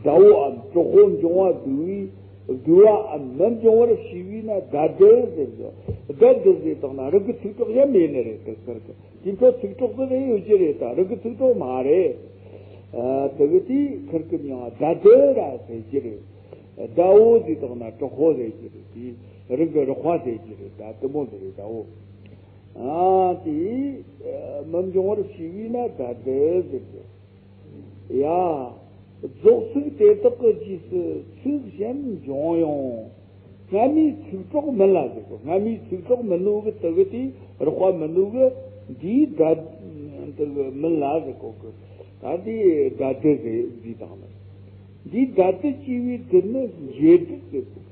ཟླ་བོའམ་གྲོགས་པོ་འབྱུང་བ་བསྡུ་བའི་བསྡུ་བའམ་མི་འབྱུང་བར་ཤེས་པས་ན་སླར་སྡུད་ཟེར་གྱི། སླར་སྡུད་ཟེར་དང་ན་རང་གི་ཚིག་གྲོགས་གཞན་མེད་ནི་རེད་དེ་ཁིར་གི། དེ་འཕྲོ་ཚིག་གྲོགས་ཟེར་ཡོད་ཀྱི་རེད་ད། རང་གི་ཚིག་གྲོགས་མ་རེད། དེ་གི་དེ་ཁིར་གི་མྱིང་སླར་སྡུད་ར་ཟེར་གྱི་རེད། ཟླ་བོ་ཟེར་དང་ན་གྲོགས་པོ་ཟེར་གྱི་རེད། དེ་རང་གི་རེག་པ་ཟེར་གྱི་རེད་ད། དེ་མོ་ཟེར་རེད་ཟླ་བོ། ཨ་དེ་མི་འབྱུང་བར་ཤེས་པས་ན་སླར་སྡུད་ཟེར་གྱི། ཡ། རྫོགས་ཚིག་དེ་དག་གི་རྗེས་སུ་ཚིག་གཞན་འབྱུང་ཡང་། སྔ་མའི་ཚིག་གྲོགས་མིན་ལ་ཟེར་གོ། སྔ་མའི་ཚིག་གྲོགས་མིན་ནོ་གི་དེ་གི་དེ་རེག་པ་མིན་ནོ་གི་འདིའི་སླར་དེ་གི་མིན་ལ་ཟེར་གོ་གི། ད་འདི་སླར་སྡུད་ཟེར་ཟེར་དང་ནི། འདིའི་སླར་སྡུད་ཅེས་པའི་སྡུད་ནི་འབྱེད་སྡུད་ཟེར།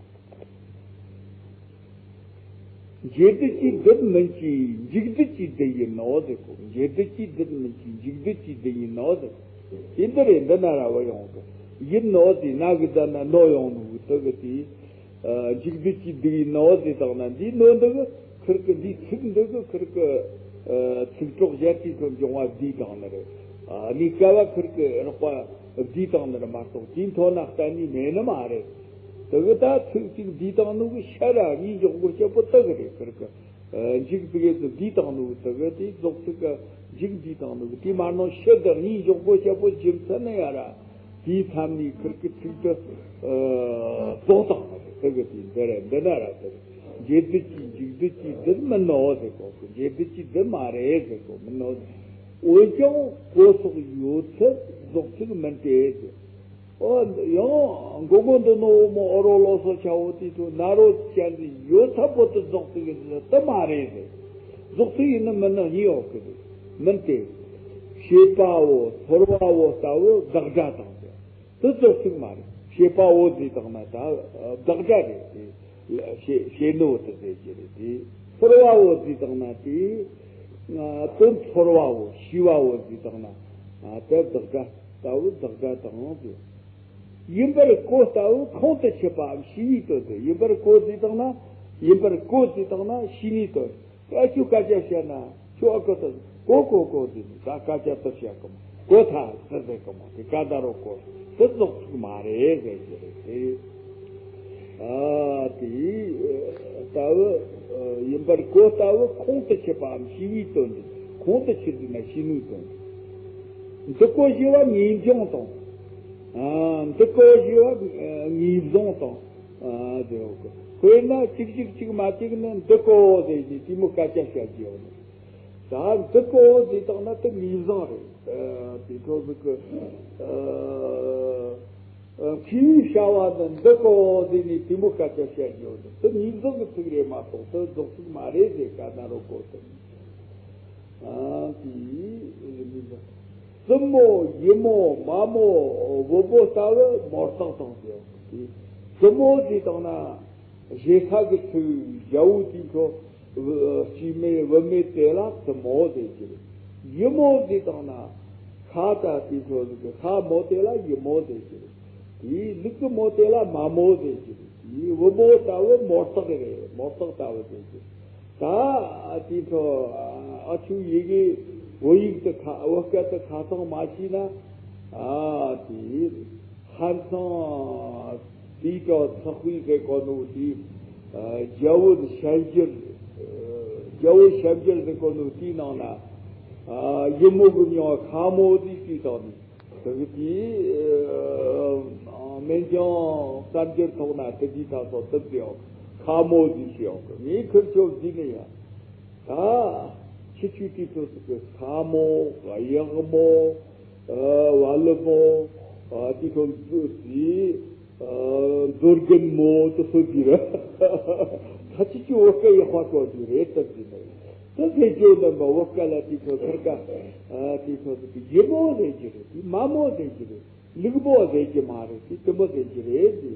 འབྱེད་སྡུད་ཀྱིས་སྡུད་མིན་གྱི་མཇུག་སྡུད་ཀྱི་སྡུད་ཡིན་ནོ་ཟེར་གོ། འབྱེད་སྡུད་ཀྱིས་སྡུད་མིན་གྱི་མཇུག་སྡུད་ཀྱི་སྡུད་ཡིན་ནོ་ཟེར་གོ། དེ་འདི་རེད། འདི་ན་ར་བ་ཡོང་གི་ཡིན་ནོ་ཟེར། ན་གི་ད་ན་ནོ་ཡོང་ནོ་གི་དེ་གི་དེ། མཇུག་སྡུད་ཀྱི་སྡུད་ཡིན་ནོ་ཟེར་དང་ན་འདི་ནོ་འདི་གི་ཁིར་གི་འདི་ཚིག་འདི་གི་ཁིར་གི་ཚིག་གྲོགས་གཞན་གྱི་ཐོག་འབྱུང་བ་བསྡུས་དང་ནི་རེད། ཨ་ནི་སྐབས་ཁིར་གི་རེག་པ་བསྡུས་དང་ནི་རེད་མ་གཏོགས་དེའི་མཐོ་ན་གཏན་ནས་མེད་ནི་མ་རེད། དེ་གི་ད་ཚིག་གཅིག་བསྡུས་དང་ནི་གི་ཤ་ར་གཉིས་འཇོག་དགོས་བྱེད་པོ་དེ་གི་རེད། ཁིར་གི་མཇུག་དེ་གི་བསྡུས་དང་ནི་གི་དེ་གི་དེ་རྫོགས་ཚིག་གི་མཇུག་བསྡུས་དང་ནི་གི་དེ་མ་ནོ་ཤ་དེ་གཉིས་འཇོག་དགོས་བྱེད་པོ་རྒྱུ་མཚན་ནི་ཡ་ར། དེའི་མཚམས་ནས་ཁིར་གི་ཚིག་དེ་རྫོགས་དང་ནི་རེད། དེ་གི་དེ་འདི་རེད། འདི་ན་ར་དེ་རེད། འབྱེད་སྡུད་ཀྱི་མཇུག་སྡུད་ཀྱི་སྡུད་མིན་ནོ་ཟེར་གོ་གི། འབྱེད་སྡུད་ཀྱི་སྡུད་མ་རེད་ཟེར་གོ་མིན་ནོ་ཟེར། འོན་ཀྱང་གོ་སོགས་ཡོད་ཚད་རྫོགས་ཚིག་མིན་ཏེ་ཟེར། ཨོ་ཡང་མགོ་མགོ་འདི་ནོ་མོ་ཨོ་རོ་ལོ་སོ་ཆ་བོ་དེ་ཚོ་ན་རོ་ཅན་དེ་ཡོད་ཚད་པོ་དེ་རྫོགས་ཚིག་ཡིན་ཟེར་དེ་མ་རེད་ཟེར། རྫོགས་ཚིག་ཡིན་ནི་མིན་ནི་གཉིས་ཡོད་གི་རེད། མིན་ཏེ། བྱེད་པའོ་ཚོར་བའོ་ལྟ་བུ་བདག་སྒྲ་དང་ཟེར། དེ་རྫོགས་ཚིག་མ་རེད། བྱེད་པའོ་ཟེར་དང་ན་ད་བདག་སྒྲ་རེད་དེ། བྱེད་བྱེད་ནོ་དེ་ཟེར་གྱི་རེད་དེ། ཚོར་བའོ་ཟེར་དང་ན་དེ། དོན་ཚོར་བའོ་ཤེས་པའོ་ཟེར་དང་ན་དེ་བདག་སྒྲ་ལྟ་བུ་བདག་སྒྲ་དང་ཟེར། ཡིན་པར་གོ་ལྟ་བུ་ཁོང་དུ་ཆུད་པའམ་ཤེས་པའི་དོན་དུ། ཡིན་པར་གོ་ཟེར་དང་ན་ཡིན་པར་གོ་ཟེར་དང་ན་ཤེས་ནུས་དོན། ཨ་ཁྱོད་སྐད་ཆ་བཤད་ན་ཁྱོད་ཨ་ཁོ་ཐག་གོ་གོ་གོ་ཟེར་ནས་ད་སྐད་ཆ་ཐག་བཤད་གི་མོ་གོ་ཐག་ཟེར་ཟེར་གི་མོ་དེ་ག་ད་རོ་གོ་དེ་རྫོགས་ཚིག་མ་རེད་ཟེར་གྱི་རེད་དེ། ཨ་དེ་ལྟ་བུ་ཡིན་པར་གོ་ལྟ་བུ་ཁོང་དུ་ཆུད་པའམ་ཤེས་པའི་དོན་དུ། ཁོང་དུ་ཆུད་ཟེར་ན་ཤེས་ནུས་དོན་དུ། འདི་གོ་ཞེས་པ་ངེས་འབྱུང་དང་། ཨ་འདི་གོ་ཞེས་པ་ངེས་བཟུང་དང་། ཨ་དེ་འོ་གི་དཔེར་ན་གཅིག་གཅིག་གཅིག་མ་གཅིག་ནི་འདི་གོ་ཟེར་གྱི་དེ་མོ་སྐད་ཆ་བཤད་ཀྱི་ཡོད་ནི། ད་འདི་གོ་ཟེར་དང་ན་དེ་ངེས་བཟུང་རེད། ཨ་དེ་འཕྲོ་ཟིག་གི་ཨ་མཁས་པའི་བྱ་བ་འདི་འདི་གོ་ཟེར་ནས་དེ་མོ་སྐད་ཆ་བཤད་ཀྱི་ཡོད་ནི། དེ་ངེས་བཟུང་གི་ཚིག་རེད་མ་གཏོགས་དེ་རྫོགས་ཚིག་མ་རེད་ཟེར་ག་ན་རོ་གོ་དེ། ཨ་དེ་ཡིན་ད། བཙུན་མོ་ཡི་མོ་མ་མོ་བུ་མོ་ལྟ་བུ་མོ་རྟགས་དང་ཟེར། བཙུན་མོ་ཟེར་དང་ན་བཞེས་ས་གི་ཚུལ་རྒྱལ་པོ་དེ་ཚོ་སྐྱེས་མའི་བུད་མེད་དེ་ལ་བཙུན་མོ་ཟེར་གྱི་རེད། ཡི་མོ་ཟེར་དང་ན་ཤ་ད་དེ་ཚོ་ཟིག་གི་ཤ་མོ་དེ་ལ་ཡི་མོ་ཟེར་གྱི་རེད། དེའི་ལུག་གི་མོ་དེ་ལ་མ་མོ་ཟེར་གྱི་རེད། དེའི་བུ་མོ་ལྟ་བུ་མོ་རྟགས་རེད། མོ་རྟགས་ལྟ་བུ་ཟེར་གྱི་རེད། ད་དེ་ཚོ་ཨ་ཆུ་ཡི་གེ་བོད་ཡིག་དེ་ཁ་བོད་སྐད་དེ་ཁ་ཚང་མ་ཤེས་ན་ཨ་དེ་ཧན་སང་དེའི་ཚོ་ཚགས་པའི་ཟེར་གོ་ནོ་དེ་རྒྱལ་པོ་ཞབས་འགྱུར་རྒྱལ་པོ་ཞབས་འགྱུར་ཟེར་གོ་ནོ་དེའི་ནང་ན་ཡི་མོ་གི་མྱིང་ཁ་མོ་དེ་ཞུས་དང་ནི། དེ་གི་དེའི་སྨན་སྦྱང་གསར་འགྱུར་ཐོག་ན་དེ་དེའི་ཐ་སོ་དེ་ཟེར་ཡོང་གི། ཁ་མོ་ཟེར་ཞུ་ཡོང་གི། ངས་ཁིར་ཆོ་ཟེར་ནི་ཡ། ད་ཁྱི་ཆུ་དེ་ཚོ་ཟེར་གི། ཁ་མོ། གཡག་མོ། བ་ལི་མོ། དེ་ཚོ་ཟེར། མཛོ་རྒན་མོ་དེ་ཚོ་ཟེར་ར། ད་ཁྱི་ཆུ་བོད་སྐད་ཡག་པ་གོ་ཟེར་རེད་དེ་ཟེར་ནི་ཡ། དེ་ཟེར་རྒྱུ་ནི་མ་བོད་སྐད་ལ་དེ་ཚོ་ཁིར་ཀ་དེ་ཚོ་ཟེར་གི། ཡི་མོ་ཟེར་རྒྱུ་རེད། དེ་མ་མོ་ཟེར་རྒྱུ་རེད། ལུག་མོ་ཟེར་གྱི་མ་རེད། དེ་དེ་མོ་ཟེར་གྱི་རེད། དེ་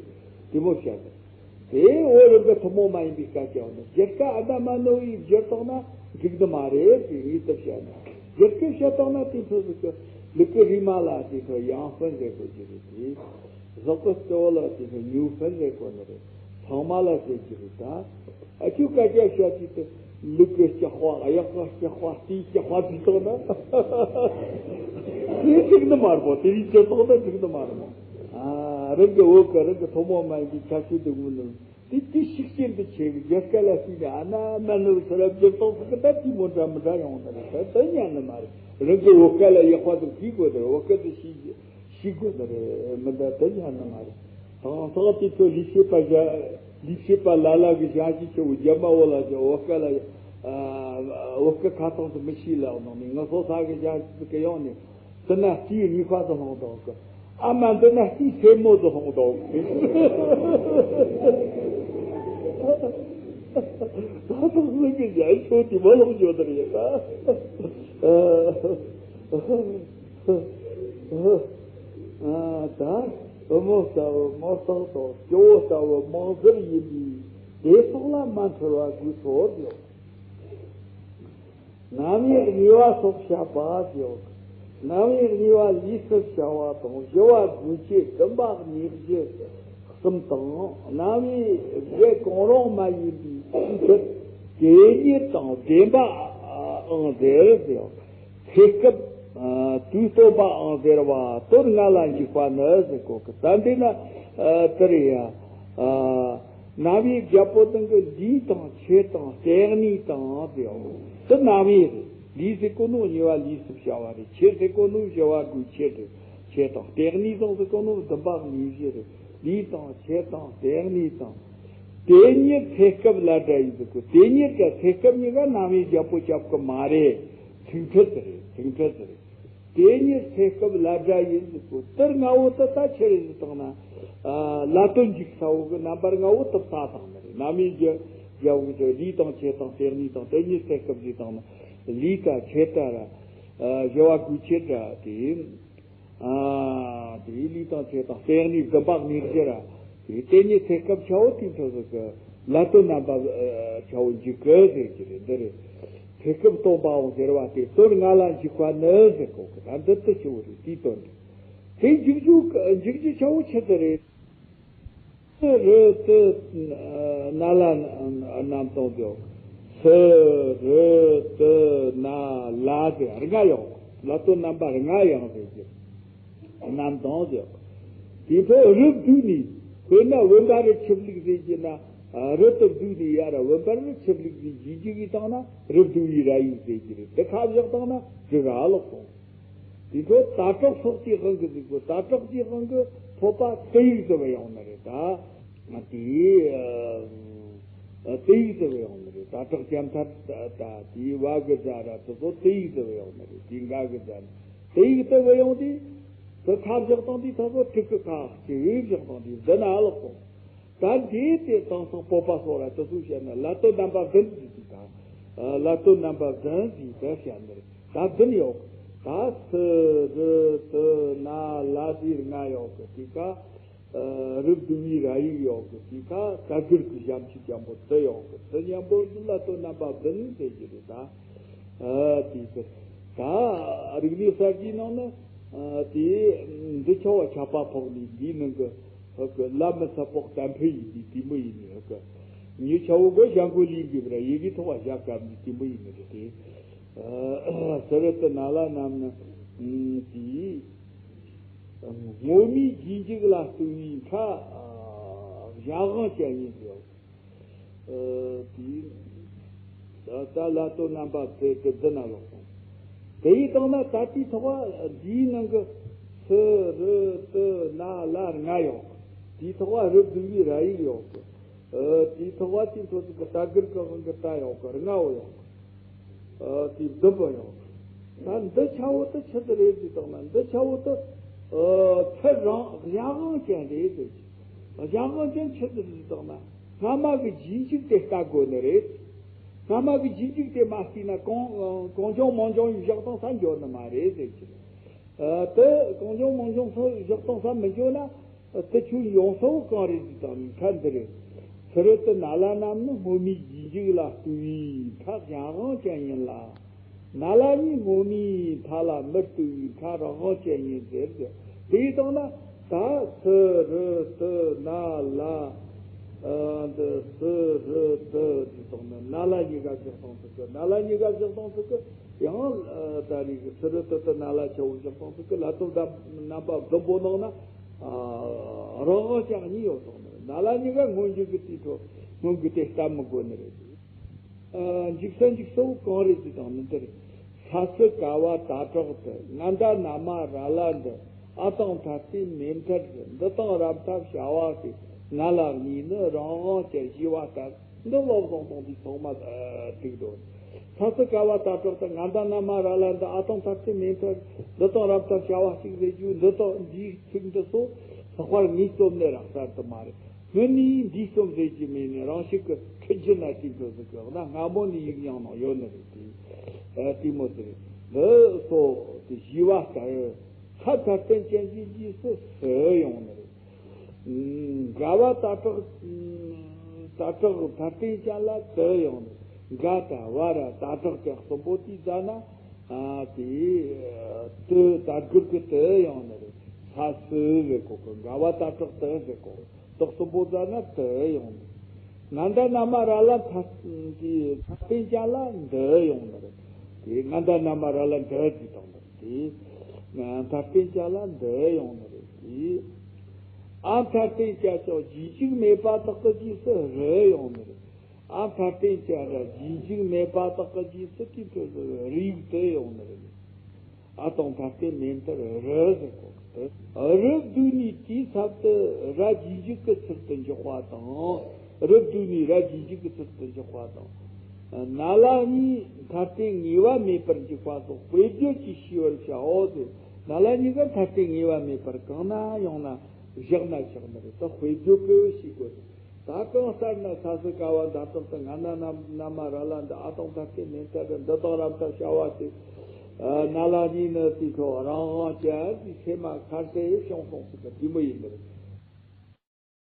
དེ་མོ་བཤད་ནས། དེ་བོད་རིག་པའི་ཐུན་མོང་མ་ཡིན་པའི་སྐད་ཆ་ཡོང་ནས། སྒྱུར་སྐད་ཨ་ད་མ་ནོ་ཡིས་བསྒྱུར་བཏང་ན་འགྲིག་ནི་མ་རེད། དེ་ངས་དེ་བཤད་ནས། སྒྱུར་སྐད་བཤད་བཏང་ན་དེ་ཚོ་ཟིག་གི་ལུག་གི་རིལ་མ་ལ་དེ་ཚོ་ཡང་ཧྥན་ཟེར་དགོས་ཀྱི་རེད། དེ་ཟོག་གི་རྩི་བོ་ལ་དེ་ཚོ་ཉུ་ཧྥན་ཟེར་དགོས་ནི་རེད། ཚང་མ་ལ་ཟེར་གྱི་རེད་ད། ཨ་ཁྱོད་སྐད་ཆ་བཤད་དུས་དེ་ལུག་གི་སྐྱག་པ། གཡག་གི་སྐྱག་པ། རྟའི་སྐྱག་པ་ཟེར་བཏང་ན། དེ་འགྲིག་ནི་མ་རེད་མོ། དེ་རིགས་བྱེད་སྟངས་དེ་འགྲིག་ནི་མ་རེད་མོ། ཨ། རང་གི་བོད་སྐད། རང་གི་ཐུན་མོང་མ་ཡིན་པའི་ཁྱད་ཆོས་དེ་ངོ་ནི་དེ་དེ་ཤུགས་རྐྱེན་དུ་ཆེ་གི། རྒྱ་སྐད་ལ་བརྩིས་ནས་ཨ་ན་མ་ནི་ཟེར་ར་བསྒྱུར་སྟངས་ཟེར་གི། ད་དེ་མོ་འདྲ་མི་འདྲ་ཡོང་ནི་རེད། ད་དེ་ཉན་ནི་མ་རེད། རང་གི་བོད་སྐད་ལ་ཡག་པ་དེ་ཤེས་དགོས་ནི་རེད། བོད་སྐད་དེ་ཤེས་ཤེས་དགོས་ནི་རེད། མི་འདྲ་དེ་ཉན་ནི་མ་རེད། དང་ཐོག་དེ་ཚོ་ལས་བྱེད་པ་བཞག་ལས་བྱེད་པ་ལ་ལ་གི་ཞང་ཞི་ཆེ་བོ་རྒྱ་མ་བོ་ལ་ཀྱང་བོད་སྐད་ལ་ཨ་བོད་སྐད་ཁ་ཐང་དུ་མི་ཤེས་ལ་ནང་ནས། ངུ་སོ་ས་གི་ཞང་ཞི་གི་ཡོང་ནས། དེ་ན་སྐྱེས་གཉིས་ཀ་དུ་ལྷུང་དོགས་གི། ཨ་མ་འདི་ན་སྐྱེས་སེར་མོ་དུ་ལྷུང་དོགས་གི། ད་དུང་སུ་གི་ཞང་ཞི་དེ་མ་ལྷུང་ཆོག་དེ་རེད་ད། ཨ་ད་བུ་མོ་ལྟ་བུ་མ་སྟག་དང་། སྐྱེ་བོ་ལྟ་བུ་མང་ཟེར་ཡིན་པས། དེ་སོགས་ལ་མ་འཁྲུལ་བ་དགོས་སོ་ཡོད། རྣམ་དབྱེ་གཉིས་པ་སོགས་བཤད་པ་ཡོད། རྣམ་དབྱེ་གཉིས་པ་ལུས་སུ་བྱ་བ་དང་། བཞི་པ་དགོས་ཆེད། བདུན་པ་གནས་གཞི་གསུམ་དང་། རྣམ་དབྱེ་བཞི་གང་རུང་མ་ཡིན་པའི་ཚུལ་དེ་ཉིད་དང་ལྡན་པའང་ཟེར་ཡང་། ཚེ་སྐབས་དུས་སྟོན་པའང་ཟེར་བ། དོན་ལྔ་ལ་འཇུག་པ་ནི་ཟེར་གོ་གི། ད་འདི་ན་དེ་རེད་ཡ། རྣམ་དབྱེ་བརྒྱད་པོ་དང་གི། ལུས་དང་ཆོས་དང་ལྟེ་གནས་དང་ཟེར་ཡང་། དེ་རྣམ་དབྱེ་རེད། ལུས་ཟེར་གོ་ནོ་གཉིས་པ་ལུས་སུ་བྱ་བ་རེད། ཆོས་ཟེར་གོ་ནོ་བཞི་པ་དགོས་ཆེད་རེད། ཆོས་དང་ལྟེ་གནས་དང་ཟེར་གོ་ནོ་བདུན་པ་གནས་གཞི་རེད། ལུས་དང་ཆོས་དང་ལྟེ་གནས་དང་། དེ་ཉིད་ཚེ་སྐབས་ལ་སྒྲ་ཡིན་ཟེར་གོ། དེ་ཉིད་ཀྱི་ཚེ་སྐབས་གཉིས་ཀ་རྣམ་དབྱེ་བརྒྱད་པོ་ཁྱབ་གི་མ་རེད། ཚིག་འཕྲད་ཟེར་རེད། ཚིག་འཕྲད་ཟེར་རེད། དེ་ཉིད་ཚེ་སྐབས་ལ་སྒྲ་ཡིན་ཟེར་གོ། དེ་ལྔ་བོ་དེ་ད་ཆི་རེད་ཟེར་བཏང་ན། ལ་དོན་འཇུག་ས་བོ་གི་རྣམ་པ་ལྔ་བོ་དེ་བལྟས་བཏང་ནི་རེད། རྣམ་དབྱེ་བརྒྱད་བོ་གི་ལུས་དང་ཆོས་དང་ལྟེ་གནས་དང་། དེ་ཉིད་ཚེ་སྐབས་ཟེར་བཏང་ན་ལུས་དང་ཆོས་དང་ར། བཞི་པ་དགོས་ཆེད་ར་དེ། ཨ་དེ་ལུས་དང་ཆོས་དང་ལྟེ་གནས་བདུན་པ་གནས་གཞི་ར། དེ་དེ་ཉིད་ཚེ་སྐབས་ཆ་བོ་དེ་ཚོ་ཟེར་གི། ལ་དོན་རྣམ་པ་ཆ་བོ་འཇུག་གི་ཟེར་གྱི་རེད། འདི་རེད། ཚེ་སྐབས་སྟོན་པའང་ཟེར་བ་དེ་དོན་ལྔ་ལ་འཇུག་པ་ནི་ཟེར་གོ་གི། ད་འདི་ལྟ་ཆེ་བོ་རེད། དེའི་དོན་རེད། དེ་འཇུག་རྒྱུ་འཇུག་རྒྱུ་ཆ་བོ་ཆི་ཟིག་རེད། རི་ཏི་ན་ལ་རྣམ་བཏགས་ཡོད། སི་རི་ཏི་ན་ལ་ཟེར་ལྔ་ཡོད། ལ་དོན་རྣམ་པ་ལྔ་ཡང་ཟེར་གྱི། རྣམ་བཏགས་ཡོད། དེ་ཚོ་རི་བསྡུས་ནས། དཔེར་ན་བུམ་པ་རི་ཆུ་བླུགས་ཟེར་གྱི་ན། རི་དེ་བསྡུས་ནས་ཡར་བུམ་པ་རི་ཆུ་བླུགས་ཟེར་གྱི་གི་བཏང་ན། རི་བསྡུས་པའི་ར་ཡིག་ཟེར་གྱི་རེད། དེ་ཁ་བཞག་བཏང་ན་འགྲིག་ག་ལོག་སོང་། དེ་ཚོ་ད་དྲག་སོགས་ཀྱི་དབང་གིས་ཟེར་གོ། ད་དྲག་གི་དབང་གིས་ཐོབ་པ་དེ་ཡིག་ཟེར་བ་ཡོང་ནི་རེད་ད། དེ་དེ་ཡིག་ཟེར་བ་ཡོང་ནི་རེད། ད་དྲག་རྒྱ་མཐར་ད་དེའི་བ་གི་ཛ་ར་དེ་ཚོ་དེ་ཡིག་ཟེར་བ་ཡོང་ནི་རེད། དེའི་འགའ་གི་ཛ་ན་དེ་ཡིག་ཟེར་བ་ཡོང་དུས། དེ་ཁ་བཞག་བཏང་དུས་ད་ཚོ་ཏྲིག་གི་ཁ་ཅིག་བཞག་བཏང་དུས་འདི་ན་ལོག་སོང་། ད་འདི་དེ་དེང་སང་བོད་པ་སོགས་ལ་དེ་ཚོ་བཤད་ན། ལ་དོན་རྣམ་པ་བདུན་ཟེར་གྱི་དང་། ལ་དོན་རྣམ་པ་བདུན་ཟེར་དེ་བཤད་ནི་རེད། ད་བདུན་ཡོད། ད་སི་རི་ཏི་ན་ལ་ཟེར་ལྔ་ཡོད་གི། དེ་ཀ་རི་བསྡུས་པའི་ར་ཡིག་ཡོད་གི། དེ་ཀ་ཀ་སྒེར་གྱི་ཞབས་ཀྱུ་ཅན་པོ་དེ་ཡོད་གི། དེ་མཉམ་པོ་ལ་དོན་རྣམ་པ་བདུན་ཟེར་གྱི་རེད་ད། དེ་ཟེར། ད་རིག་གནས་གསར་བརྗེའི་ནང་ན་དེ་འདི་ཆ་བོ་ཁྱབ་པ་ཕོག་ནས། འདིའི་ནང་གི་ཧོ་གི་ལ་མི་ཚ་པོག་གཏམ་དཔེ་ཡིན་པའི་དེ་མོ་ཡིན་ནི། ཧོ་གི་ངའི་ཆ་བོ་གི་ཞང་གོ་ལི་གི་བར་ཡི་གེ་ཐོག་བཞག་གམ་ནི་དེ་མོ་ཡིན་ནི་རེད་དེ། སི་རི་ཏི་ན་ལ་རྣམས་ནི་དེའི་སྔོན་མའི་རྗེས་འཇུག་ལ་ལྟོས་པའི་ཁ་བཞག་དབང་ཅན་ཡིན་ཟེར། དེའི་ད་ལ་དོན་རྣམ་པ་དེ་དེ་བདུན་ན་ལོག་སོང་། དེ་ཡི་སྟེང་ན་ད་ལྟའི་ཐོག་འདིའི་ནང་གི་སི་ ར་ཡོད་གི། དེའི་ཐོག་བ་རི་བདུན་པའི་ར་ཡིག་ཡོད་གི། ཨ། དེའི་ཐོག་བ་དེའི་འཕྲོ་ཚིག་གི་རྟ་གུར་གི་དབང་གི་རྟ་ཡོད་གི། རྔ་བོ་ཡོད་གི། ཨ། དེའི་བདུན་པོ་ཡོད་གི། ད་འདི་ཆ་བོ་དེ་ཆི་ཟིག་རེད་ཟེར་དང་ན། འདི་ཆ་བོ་དེ། ཨ། ཚུར་རང་གཞན་དབང་ཅན་རེད་ཟེར་གི། གཞན་དབང་ཅན་ཆི་ཟིག་རེད་ཟེར་དང་ན། སྔ་མ་གི་རྗེས་འཇུག་དེ་ལྟ་དགོས་ནི་རེད། སྔ་མ་གི་རྗེས་འཇུག་དེ་མ་བརྩིས་ན་གང་གང་བྱུང་མང་བྱུང་བཞག་སྟངས་ས་འགྱོ་ནི་མ་རེད་ཟེར་གི། ཨ། དེ་གང་བྱུང་མང་བྱུང་སོགས་བཞག་སྟངས་ས་མི་འགྱོ་ན། དེ་ཆོས་ཡོང་ས་བོ་གང་རེད་ཟེར་དང་ནི་ཁ་འདི་རེད། སི་རི་ཏི་ན་ལ་རྣམས་ནི་སྔོན་མའི་རྗེས་འཇུག་ལ་ལྟོས་པའི་མཐའ་གཞན་དབང་ཅན་ཡིན་ལ། ན་ལ་གཉིས་སྔོན་མའི་མཐའ་ལ་མི་ལྟོས་པའི་མཐའ་རང་དབང་ཅན་ཡིན་ཟེར་ཟེར། དེ་ཡིན་དང་ན་ད་སི་རི་ཏི་ན་ལ། ཨ། འདི་སི་རི་ཏི་ཟེར་དང་ནི་ན་ལ་གཉིས་ཀ་བཞག་སྟངས་ཚིག་གི། ན་ལ་གཉིས་ཀ་བཞག་སྟངས་ཚིག་གི། ཡང་ད་རེས་ཀྱི་སི་རི་ཏི་ཏི་ན་ལ་ཆ་བོ་བཞག་སྟངས་ཚིག་གི་ལ་དོན་དམ་རྣམ་པ་བདུན་པོ་ནང་ན། ཨ། རང་དབང་ཅན་གཉིས་ཡོད་དང་ནི། ན་ལ་གཉིས་ཀ་སྔོན་འཇུག་གི་དེའི་འཕྲོ་སྔོན་གྱི་དེ་ལྟ་མི་དགོས་ནི་རེད། ཨ། འཇུག་ས་འཇུག་ས་བོ་གང་རེད་ཟེར་དང་ནི་འདི་རེད། ས་སུ་ཀ་བ་ད་དྲག་ཏུ། ང་མདའ་ན་མ་ར་ལ་འདི། འ་དང་མཐའ་རྟེན་མེ་མཐར་རི། འདི་དང་ར་མཐའ་བྱ་བ་སྟེ། ན་ལ་གཉིས་ནི་རང་དབང་ཅན། ཞེས་པ་ལྟར། འདི་བློ་བཟང་དང་འདི་ཚང་མ་ཐུག་འགྲོ། ས་སུ་ཀ་བ་ད་དྲག་ཏུ། ང་མདའ་ན་མ་ར་ལ་འདི། འ་དང་མཐའ་རྟེན་མེ་མཐར། འདི་དང་ར་མཐའ་བྱ་བ་གཅིག་རེད་རྒྱུ། འདི་དག་འདིའི་ཚིག་འདི་ཚོ་ལྷག་པར་ངས་རྩོམ་ནས་རག་ས་དུ་མ་རེད། སྔོན་ནས་འདིའི་རྩོམ་རེད་ཀྱི་མེད་ནས་རང་ཤུགས་ཀྱི་ཁྲིད་རྒྱུ་ན་དེ་འདྲ་ཟིག་གི་ན་སྔ་མོ་ནས་ཡིག་རྙིང་ནང་ཡོད་ནི་རེད་དེ། ཨ། དེ་མོ་ཟིག་རེད། འདི་སོ་དེ་ཞེས་པ་ལྟར་ས་མཐའ་རྟེན་ཅན་གྱི་རྗེས་སུ་སུ་ཡོང་ནི་རེད། འགའ་བ་ད་དྲག་ད་དྲག་མཐའ་རྟེན་ཅན་ལ་དུ་ཡོང་ནི་རེད། འགའ་ད་བ་ར་ད་དྲག་ཅན་གསུམ་པོ་དེའི་རྩ་ན། ཨ། དེ་དུ་ད་སྒུར་གི་དུ་ཡོང་ནི་རེད། ས་སུ་རེད་གོ་གི། འགའ་བ་ད་དྲག་དུ་རེད་གོ། དོག་གསུམ་པོ་རྩ་ན་དུ་ཡོང་ནི། ང་མདའ་ན་མ་ར་ལ་མཐའ་དེ་མཐའ་རྟེན་ཅན་ལ་འདི་ཡོང་ནི་རེད། དེ་ང་མདའ་ན་མ་ར་ལ་འདི་ཟེར་དང་ནི་རེད། དེ་མཐའ་རྟེན་ཅན་ལ་འདི་ཡོང་ནི་རེད། དེ་འ་མཐའ་རྟེན་ཅན་ཀྱང་རྗེས་འཇུག་མེད་པ་དག་གི་རྗེས་སུ་རུ་ཡོང་ནི་རེད། འ་མཐའ་རྟེན་ཅན་ར་རྗེས་འཇུག་མེད་པ་དག་གི་རྗེས་སུ་དེའི་འཕྲོ་སུ་རུ་ཡིག་དུ་ཡོང་ནི་རེད། འ་དང་མཐའ་རྟེན་མེ་མཐར་རི་ཟེར་གོ། རི་བདུན་ནི་དེའི་ཚབ་ཏུ་ར་རྗེས་འཇུག་གི་ཚུལ་དུ་འཇོག་པ་དང་། རི་བདུན་ནི་ར་རྗེས་འཇུག་གི་ཚུལ་དུ་འཇོག་པ་དང་། ན་ལ་གཉིས་མཐའ་རྟེན་ངེས་པ་མེད་པར་འཇུག་པ་སོགས་དཔེ་བརྗོད་ཀྱིས་ཤེས་པར་བྱའོ་ཟེར། ན་ལ་གཉིས་ཀ་མཐའ་རྟེན་ངེས་པ་མེད་པར་གང་ན་ཡོང་ན་བཞག་ན་ཆོག་ནི་རེད། ད་དཔེ་བརྗོད་ཀྱིས་ཤེས་དགོས། ད་གང་ལྟར་ན་ས་སུ་ཀ་བ་ད་དྲག་ཏུ། ང་མདའ་ན་མ་ར་ལ་འདི། འ་དང་མཐའ་རྟེན་མེ་མཐར་རི། འདི་དག་ར་མཐའ་བྱ་བ་སྟེ། ན་ལ་གཉིས་ནི་དེའི་འཕྲོ་རང་དབང་ཅན་གྱི་སེམས་མ་ཁར་ཏེ་བྱུང་སོང་ཟེར་གི་དེ་མོ་ཡིན་ནི་རེད།